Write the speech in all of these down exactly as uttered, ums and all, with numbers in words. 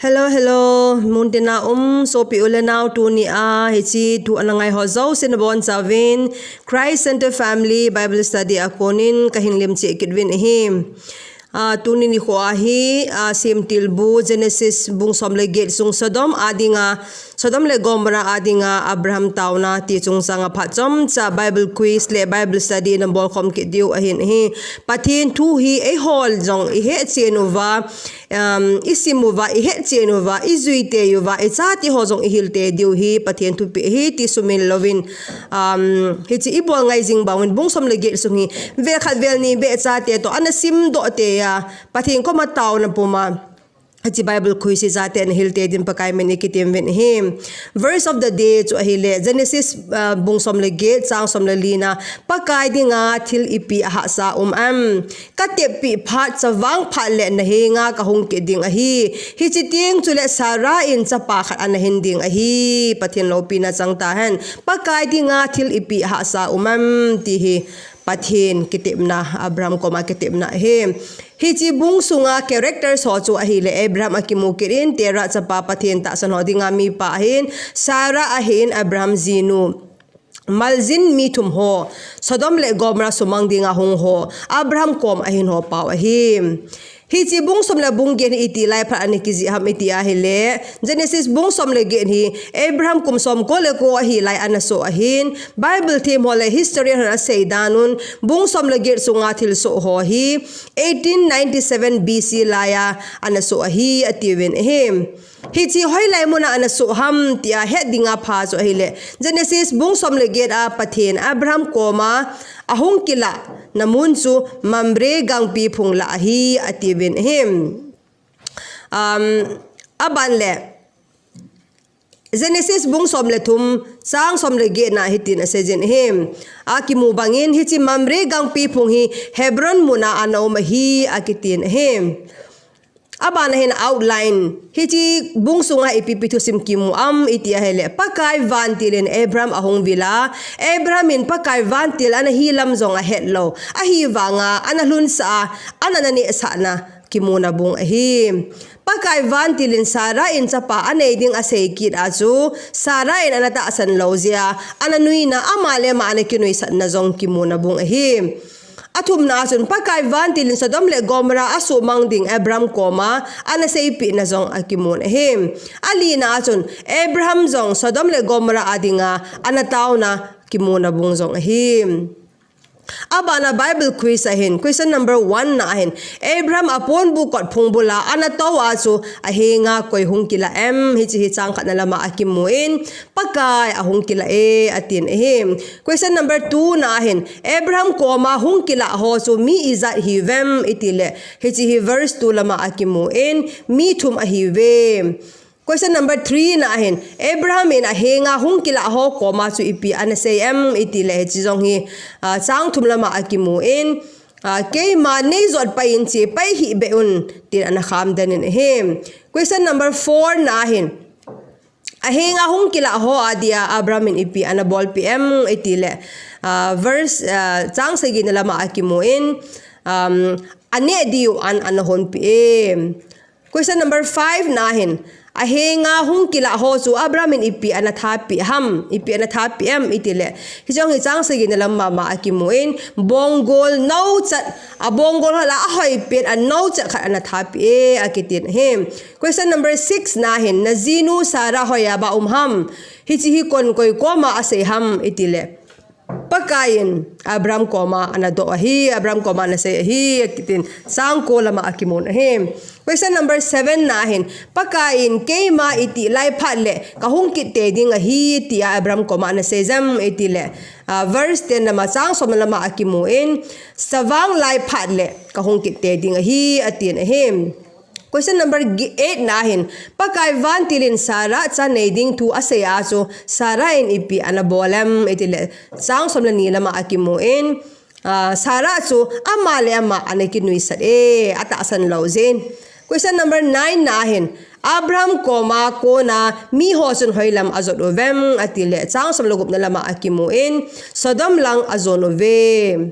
Hello, hello. Muntina um sopi u le nau, tuni a hiche thu ana ngai ho jouse nabonchauvin Christ Center Family Bible Study a konin kahin lim cheh kit uvin ahi. Ah, tuni nikho a hi, ah, Semtilbu Genesis bung som le get sung Sodom a dinga, Sodom le Gomorrah a dinga Abraham taona ti chungchang a phat chomcha Bible quiz le Bible study nabol khom kit diu ahin ahi. Pathen thu hi eihon jong ihet chen uva, um, isim uva, ihet chen uva, ijui tei uva, ichate ho jong ihil tei diu hi Pathen thupeh ahi ti sumil louvin, um, hiche ibol ngai jing bangin bung som le get sung hi vel khat vel ni beh chate toh ana simdoh tei a, Pathen koma taona puma hiche Bible quiz hi chate ana hil tei din Pakai min in kitem uvin ahi. Verse of the day chu ahile, Genesis, uh, bung som le get, chang som le li na, Pakai dinga thil ipi ahahsa um em? Katep peh phat, chavang phat le nahenga kahung kit ding ahi. Hiche teng chule Sarah in chapa khat ana hin ding ahi. Pathen loupina chang tahen. Pakai dinga thil ipi ahahsa um em? Ti hi Pathen kitepna, Abraham koma kitepna ahi. Hiche bung sunga characters ho chu ahile, Abraham akimu kit in, Terah chapa Pathen tahsan ho dinga mipa ahin, Sarah ahin, Abraham jinu. Maljin mi thum ho, Sodom le Gomorrah sumang dinga hung ho, Abraham kom ahin ho pau ahi. Hiche bung som le bung get hi iti lai phat ana kijih ham iti ahile, Genesis bung som le get hi Abraham kum som ko le ko ahi lai ana soh ahin, Bible them ho le historian hon asei dan un, bung som le get sunga thilsoh ho hi eighteen ninety-seven B C lai a ana soh ahi atiuvin ahi. Hiche hoilai muna ana soh ham tia het dinga pha chu ahile, Genesis bung som le get a Pathen Abraham koma ahung kilahna mun chu Mamre gangpi phung lah ahi atiuvin ahi. Um, aban le, Genesis bung som le thum, chang som le get na hitin asei jin ahi. Akimu bangin hiche Mamre gangpi phung hi Hebron muna ana um ahi akitin ahi. Abana hin outline, hiche bung sunga ipi ipi thusim kimu am iti ahile, Pakai vantil in Abraham ahung vil a, Abraham in Pakai vantil ana hi lam jong ahet lou, ahivanga ana lhunsah a, ana nanehsahna kimuna bung ahi. Pakai vantil in Sarah in chapa anei ding asei kit a chu, Sarah in ana tahsan lou jeh a, ana nuina, ama le ama ana kinuisatna jong kimuna bung ahi. Athumna chun Pakai vantil in Sodom le Gomorrah a sumang ding Abraham koma ana seipehna jong akimun ahi. Alina chun Abraham jong Sodom le Gomorrah a dinga ana taona kimuna bung jong ahi. Abana Bible quiz ahin, question number one na ahin, Abraham aponbuh kot phung bula ana tou a chu ahenga koi hung kilah em? Hiche hi chang khatna lama akimun, Pakai ahung kilah e atin ahi. Question number two na ahin, Abraham koma hung kilah ho chu mi ijat hiuvem itile, hiche hi verse two lama akimun, mi thum ahiuve. Question number three na ahin, Abraham in ahenga hung kilah ho koma chu ipi ana sei em itile, hiche jong hi, ah, chang thum lama akimun, ah, keima neijot pai in, chepai hih beh un, tin ana kham den in ahi. Question number four na ahin, ahenga hung kilah ho adia Abraham in ipi ana bolpeh em itile, ah, verse, ah, chang sagina lama akimun, um, aneh diu an ana honpeh e. Question number five na ahin, ahenga hung kilah ho chu Abraham in ipi ana thapeh ham, ipi ana thapeh em itile, hiche jong hi chang sagina lama ma akimun, bonggol nouchat, abonggol ho lah a ahoipen anouchat khat ana thapeh e akitin ahi. Question number six na ahin, najinu Sarah hoiya ba um ham? Hiche hi kon koi koma asei ham itile, Pakai in Abraham koma ana doh ahi, Abraham koma ana sei ahi, akitin chang ko lama akimun ahi. Question number seven na ahin, Pakai in keima itih lai phat le kahung kit tei ding ahi tia Abraham koma ana sei jem itile, ah, verse ten lama, chang som lama akimun, chavang lai phat le kahung kit tei ding ahi atin ahi. Question number eight na ahin, Pakai vantil in Sarah cha nei ding thu asei a chu Sarah in ipi ana bol em itile, chang som le ni lama akimun, ah, Sarah chu ama le ama ana kinuisat e, atahsan lou jeh in. Question number nine na ahin, Abraham koma kona mi ho chun hoilam ajot uvem atile, chang som le gupna lama akimun, Sodom lang ajon uve.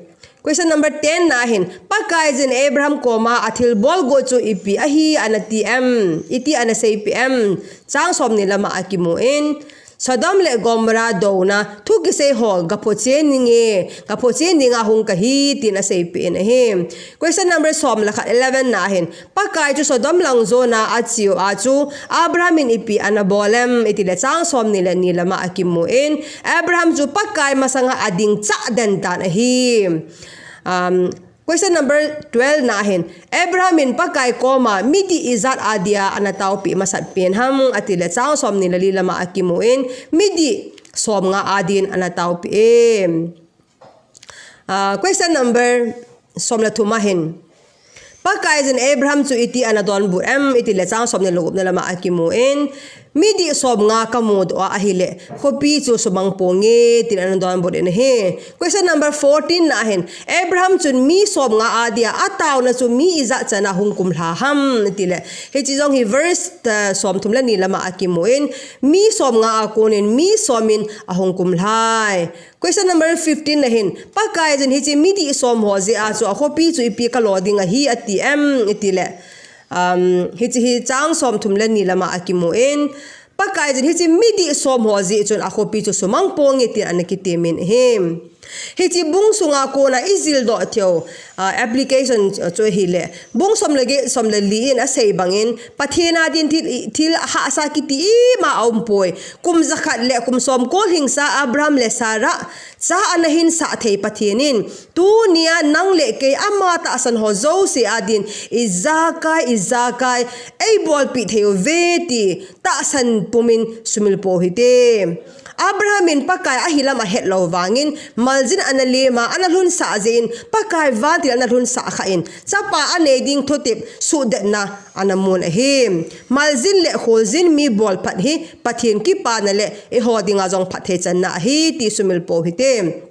Question number ten na hin, Pakaiyin Abraham koma athilbol gu chu ipi ahi ana ti em, iti ana seipeh em? Chang somni lama akimun, Sodom le Gomorrah douna thu kisei ho gaphochen ninge, gaphochen dinga hung kahi, tin aseipeh in ahi. Question number som le khat, eleven na hin, Pakai chu Sodom lang jona ache u a chu Abraham in ipi ana bol em, iti le chang somni le ni lama akimun, Abraham chu Pakai masanga ading chah den tan ahi. Um, question number twelve na hin, Abraham in Pakai koma midih ijat adia ana taopeh masat pen ham, ati le chang somni le li lama akimun, midih somnga adin ana taopeh e. Ah, question number som le thum a hin, Pakaiyin Abraham chu iti ana donbut em, iti le chang somni le gupna lama akimun, midih somnga kamudoh a ahile, khopi chu sumang ponge, tin ana donbut in ahi. Question number fourteen na hin, Abraham chun mi somnga adia ataona chu mi ijat chana hung kumlha ham, iti le. Hiche jong hi verse, uh, somthum le ni lama akimun, mi somnga a konin mi som in ahung kumlhai. Question number fifteen na hin, Pakaiyin hiche midih som ho jeh a chu akhopi chu ipi kalo ding ahi ati em, iti le. Um, hiche hi chang somthum le ni lama akimun, Pakaiyin hiche midih som ho jeh chun akhopi chu sumang ponge, tin ana kitemin ahi. Hiche bung sunga kona ijildoh theiyu, ah, application chu ahile, bung som le get, som le li in asei bangin, Pathen adin thil, thil hahsa kiti ima aumpoi. Kum jakhat le kum som kol hingsa Abraham le Sarah cha ana hinsah thei Pathen in, tunia nang le kei ama tahsan ho jouse adin, ijakai, ijakai eibolpeh thei uve ti tahsan pumin sumil pou hite. Abraham in Pakai ahilam ahet lou vangin, maljin ana lema, ana lhunsah jeh in, Pakai vantil ana lhunsah kha in, chapa anei ding thutep suhdetna ana mun ahi. Maljin le kholjin mi bolphat hi Pathen kipana le eiho dinga jong phatthei channa ahi ti sumil pou hite.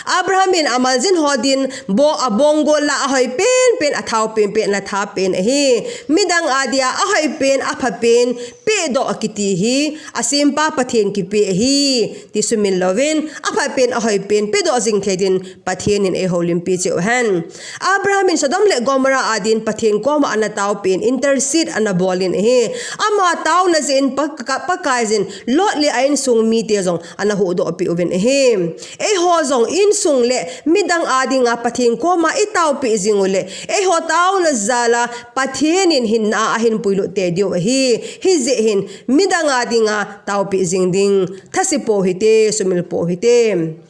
Abraham in amaljin ho din bou abonggol la ahoi penpen, athao penpen, ana thapen ahi. Midang adia ahoi pen, apha pen, pehdoh kiti hi asempa Pathen kipeh ahi ti sumil louvin, apha pen, ahoi pen pehdoh jing thei din Pathen in eihoulimpi cheh uhen. Abraham in Sodom le Gomorrah adin Pathen koma ana taopeh in, intercede ana bolin ahi. Ama taona jeh in Pak-, Pakaiyin Lot le a insung mite jong ana huhdoh peh uvin ahi. Eiho jong insung le midang adinga Pathen koma itaopeh jing uleh, eiho taona jal a Pathen in hinna a ahin puilut tei diu ahi. Hijeh hin midang adinga taopeh jing ding thase pou hite, sumil pou hite.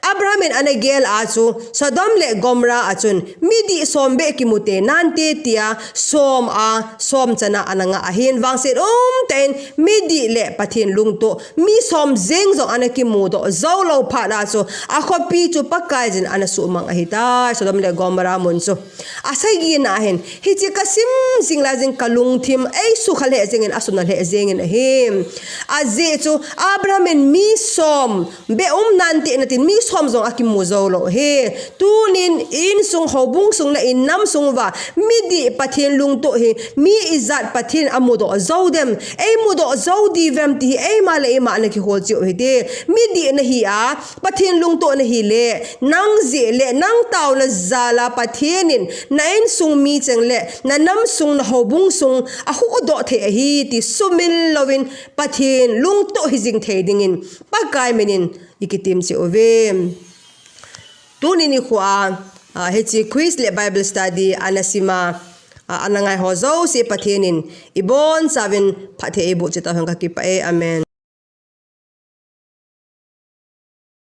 Abraham in ana gel a chu Sodom le Gomorrah a chun midih som beh kimu tei nante tia som a som chana ana ngah ahin, vangset umtah in midih le Pathen lungtoh, mi som jeng jong ana kimudoh jou lou phat a chu akhopi chu Pakaiyin ana suhmang ahitai, Sodom le Gomorrah mun chu. Asagina hin, hiche kasim jing lai jing kalungthim eisukha lheh jengin, asuna lheh jengin ahi. Ajeh chu Abraham in mi som beh um nante natin mi som jong akimu jou lou ahi. Tunin insung, houbung sung le inam sung uva midih Pathen lungtoh hi mi ijat Pathen amudoh jou dem, eimudoh jou diu vem ti hi eima le eima ana kihol cheh u hite. Midih nahi a Pathen lungtoh nahi le, nang jeh le nang taona jal a Pathen in na insung mi cheng le na nam sung, na houbung sung ahuhdoh thei ahi ti sumil louvin Pathen lungtoh hijing thei dingin Pakai min in ikitem cheh uve. Tuni nikho a, a, hiche quiz le Bible study ana sim a, a, ana ngai ho jouse Pathen in ibonchauvin phatthei eiboh cheh tauhen, kakipah e. Amen.